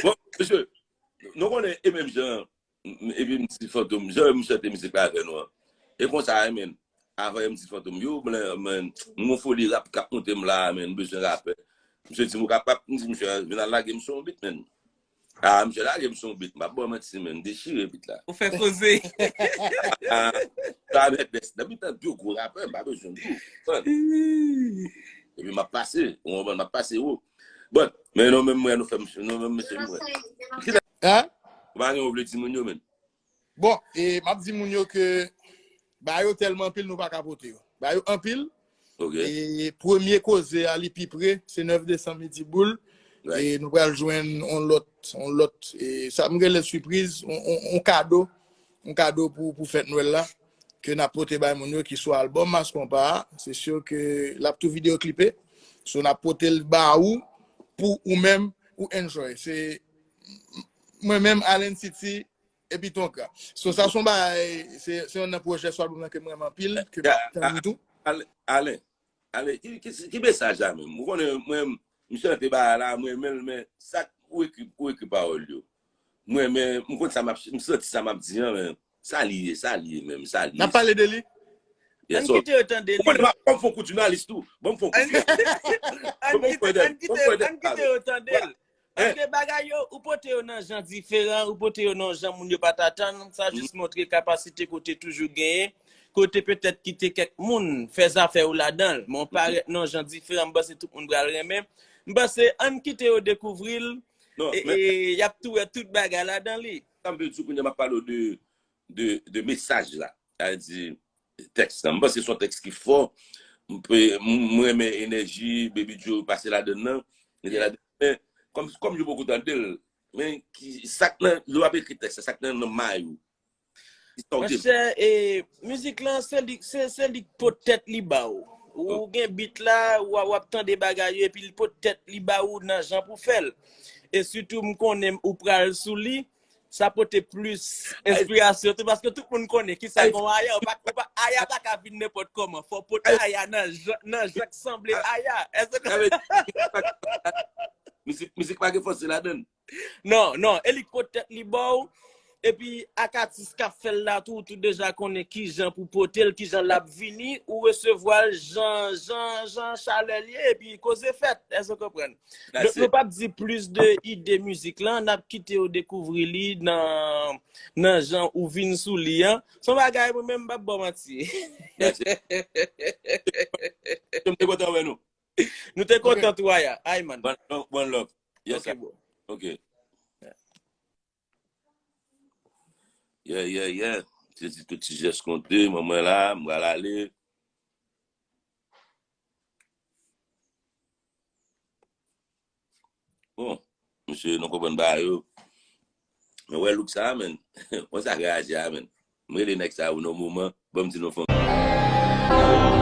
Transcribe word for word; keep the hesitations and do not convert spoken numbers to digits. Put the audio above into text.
Bon, mesye, nou konnen e menm jan, m- epi m di Fantom, jan m chante mizik la avè nou an. E konsa, e menm, avan m di Fantom, yo, mwen, mwen, m gon foli rap k ap monte m la, men, m bezwen rapè. Misye di m ou kapab, m di misye, vin al lage m sou yon bit, men. Ah, misye lage m sou yon bit, m ap ba w manti, men, m dechire bit la. Ou fè koze. Ah, sa mèt bès, nan mitan de gwo rapè, m pa bezwen di w. Epi m ap pase, ou konprann, m ap pase wo. Bon, men nou menm, mwen, nou fè m, nou menm, mesye, mwen. Hein? Ou pa gen ou vle di moun yo, men. Bon, e m ap di moun yo ke ba yo tèlman anpil, nou pa ka pote yo. Ba yo anpil. Ok. E premye koze a, li pi pre, se nèf desanm, midi boul. Right. E nou pral jwenn on lòt, on lòt, e sa m rele sipriz, on, on, on kado, on kado pou, pou fèt Nwèl la, ke n ap pote bay moun yo ki sou albòm Mass Konpa a. Se si ke l ap tou videyo klipe. So, n ap pote l ba ou, pou ou menm, ou enjoy. Se mwen menm, Allen City, epi Tonka. So, sa se yon bagay, se se youn nan pwojè sou albòm nan ke m renmen anpil, ke m ap tann li tou. Alen, Alen, Alen, ki, ki, ki mesaj la menm? Ou konnen, mwen, m chante bagay la, mwen, men, men, sa k- ou ekri, ou ekri pawòl yo. Mwen, men, m konn sa m ap, m santi sa m ap di an, men, sa li ye, sa li ye menm, sa li ye. N ap pale de li. Yes, sir. Ann kite yo tande li. Ou konnen, m ap fè yon kou jounalis tou. Bon, m fè yon kou jounalis. Ann kite, ann kite, ann kite yo tande l. Paske bagay yo, ou pote yo nan jan diferan, ou pote yo nan jan moun yo pa t atann, sa jis montre kapasite ke w te toujou genyen, ke w te petèt kite kèk moun fè zafè yo ladan l, men w parèt nan jan diferan, m panse tout moun pral renmen. M panse ann kite yo dekouvri l, e, e y ap tou wè tout bagay ladan li. Sa m vle di w kounye a, m ap pale w de, de, de mesaj la. Sa vle di, tèks lan. M panse se yon tèks ki fò. M pe- m- m renmen enèji Baby Joe pase ladann nan. Li te ladann. Men, kòm, kòm yo poko tande l, men ki, sa k nan, lè w ap ekri tèks la, sa k nan, nan may ou. Ki sa w te Monchè, e, mizik lan, se li, se, se li k pot tèt li ba w. Ou gen bit la, w a- w ap tande bagay yo, epi l pot tèt li ba ou nan jan pou fè l. E sitou, m konnen ou pral sou li, sa pote plis enspirasyon tou, paske tout moun konnen ki sa gon aya, ou pa, ou pa, aya pa ka vin nenpòt kòman. Fò w pot aya nan jan, nan jan k sanble aya. Èske Sa vle di, mizik, mizik pa gen fòse ladann. Non, non, e li k pot tèt li ba w. Epi ak atis k ap fè l la tou, ou tou deja konnen kijan pou pote l, kijan l ap vini, ou resevwa l jan, jan, jan chalè l ye, epi koze fèt. Èske w konprann? Donk, nou p ap di plis de ide mizik lan, n ap kite yo dekouvri li nan, nan jan ou vin sou li an. Se yon bagay, mwen menm, m p ap ba w manti. That's it. M te kontan wè nou. Nou te kontan tou, aya. Ay, man. One, one love. Yes, sir. Ok, bro. Ok. Yeah, yeah, yeah. Se ti tout ti jès konte, mwen, mwen la, m pral ale. Bon, mesye, nou konprann bagay yo. Men wè look sa a, men. Mwen sa reyaji a, men. M rele nèg sa yo nan moman, ban m di nou fanmi.